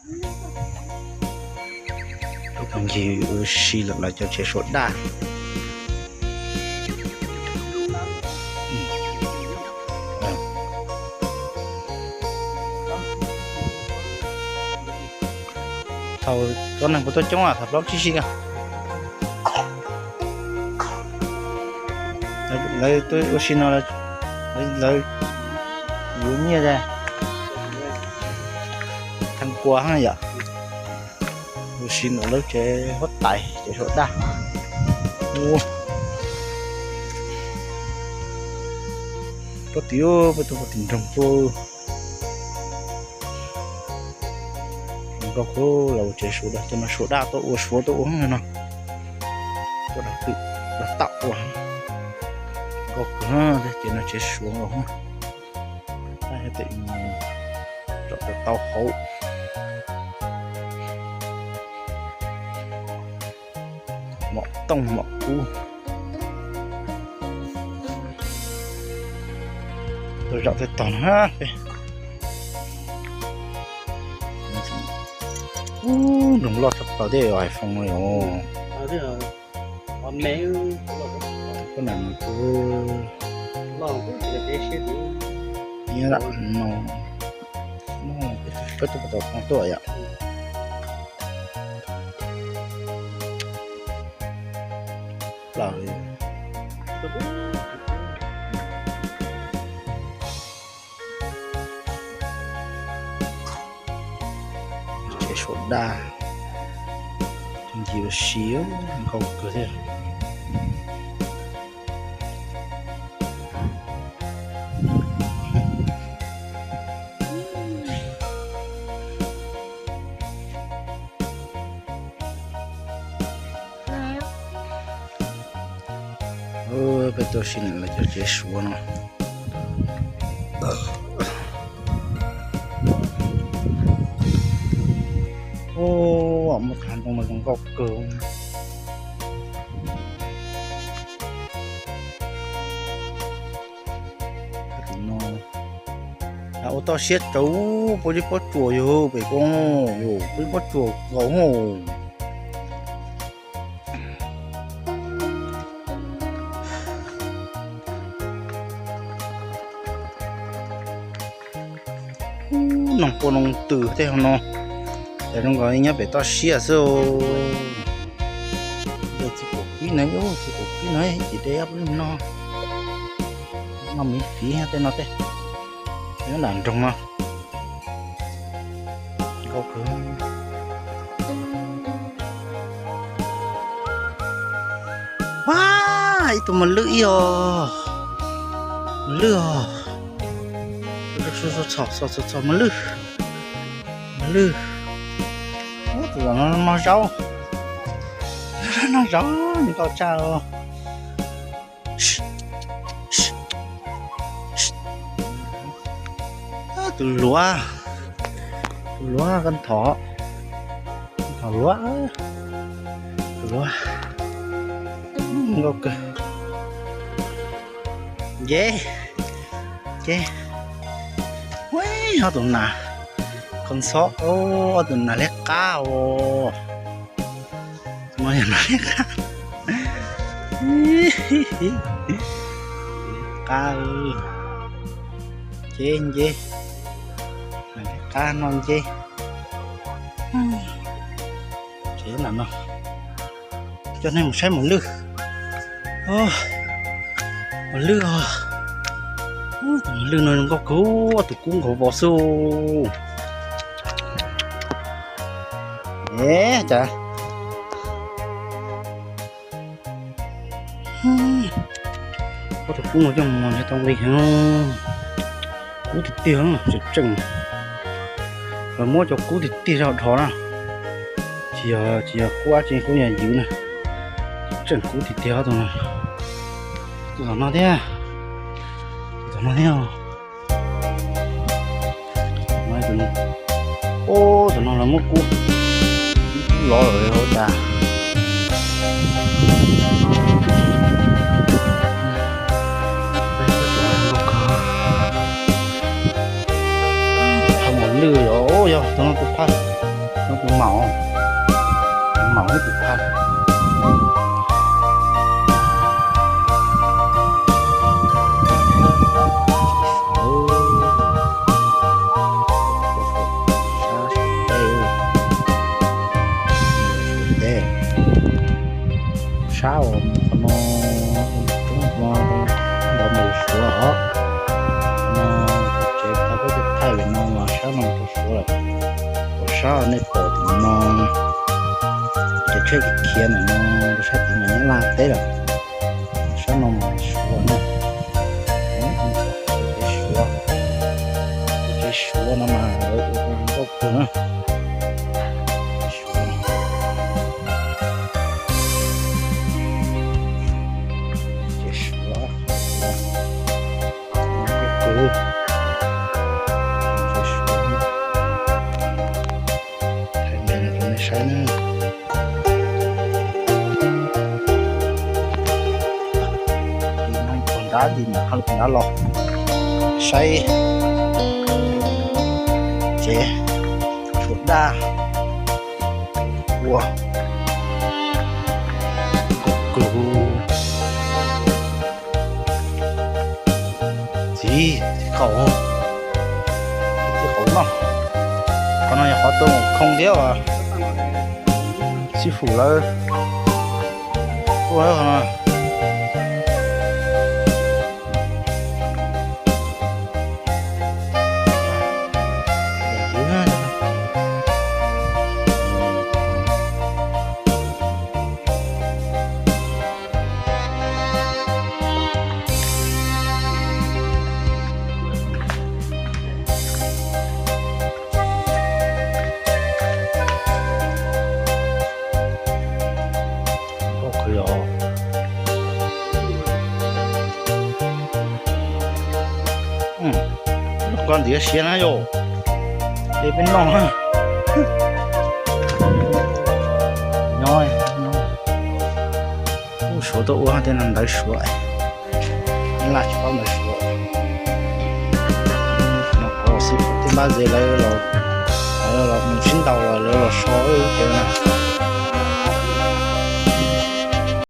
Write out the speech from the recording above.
Tus ncig ua si lawm lawv cov tsev Suav daj. Thaum cov neeg puas tuaj coob, thaum plaub tsib xyoo. Lawv tuaj ua si no, lawv yuav nyiaj, thaj kua yom. Ua si ntawm lawv tsev huab tais, tsev Suav daj. Puag tim, peb tuaj puag tim nroog tuaj. Nkauj kawg, lawv ua tsev Suav daj, cov no Suav daj tuaj ua, Suav tuaj ua no. Tuaj dag twm dag tauj ua. Nkauj kawg, ces no tsev Suav nkaus. Tab tom tau hauv. Mom tooj mom kub. Tuaj zaum tej tog no. Ub, nroog loj tshaj plaws tej hais foos no yom. Peb tuaj puag tom no tuaj yom. Plaws li. Tsev Suav daj, ncig ua si, nkauj kawg thiab. Peb tuaj ua si ntawm lawv cov tsev Suav no. Ub, muaj thav ntoo no zoo nkauj kawg. Tus no ua toj siab tsawv, puab ib pob tsuas yog pem ko, yog puab ib pob tsuas nkaus. Noog quaj noog twm tej no, ces zoo nkaus nyob pem toj siab xwb. Txiv kaum pib no, txiv kaum pib no ces de ob peb lub no, noj miv fiv tej no tej, nyob nram nroog no. Nkauj kawg. Ua, ib tug mas lwj ib os, mas lwj os, txhom txhom txhom mas lwj, mas lwj. Tus no noj zaub, noj zaub nws nkauj tshaj. Tus luav, tus luav koj nthov, nthov luav, tus luav nkauj kawg. Nce, nce, ua, ob tug nas, koj ntxhob, ob tug nas liab qab os. No yog nas liab qab, liab qab, nce nce, nas liab qab no nce. Ces ntawm no coj nej mus saib mas lwj, mas lwj os. Tus mas lwj no nkauj kawg, tus kub nkaus vos xwb. Es cas ob tug kub no coj mus nrhiav tau nqi heev, kub tiag tiag, tseem tseem, lawv muab cov kub tiag tiag rau dhos na, tsis yog, tsis yog kub dab tsi, kub yam ywv na, tseem kub tiag tiag tus no. Tus tom no thiab, tus tom no thiab. Ub, tus no lawv muab kub, kub lov lawm ua cas. Phaj mas lwj os, yog tus no tus phaj. Tus maum, maum ib tus phaj. Sab uas qhov no, roob no, ntawd mus Suav os. Qhov no tsev tau peb tus thaij li no mas sab no rau Suav lawm. Tus sab nej pom tim no, ces tsheb khiav ntawm no rau sab tim no Nyab Laj teb lawm. Sab no mas Suav na. Tsev Suav, tsev Suav no mas lawv ua nkauj kawg na. Tsev Suav, nkauj kawg. Tsev Suav, thaij me rau nej saib na. Tus nrad ntawm no, tus nrad los saib tsev Suav daj ua nkauj kawg. Txiv, txiv qaub, txiv qaub no, qhov no yog qhov tuaj mus khoo thiab as. Xib fwb lawv tuaj lawm qhov no. Koj ntiav siav na yom, es peb noj na. Nyob, nyob. Ub, Suav tuaj ua tej no ntawv Suav, Nyab Laj tsis paub ntawv Suav. Xib fwb thiab npab ze lawv los, lawv los mus sib ntaus los lawv los so wb ces na.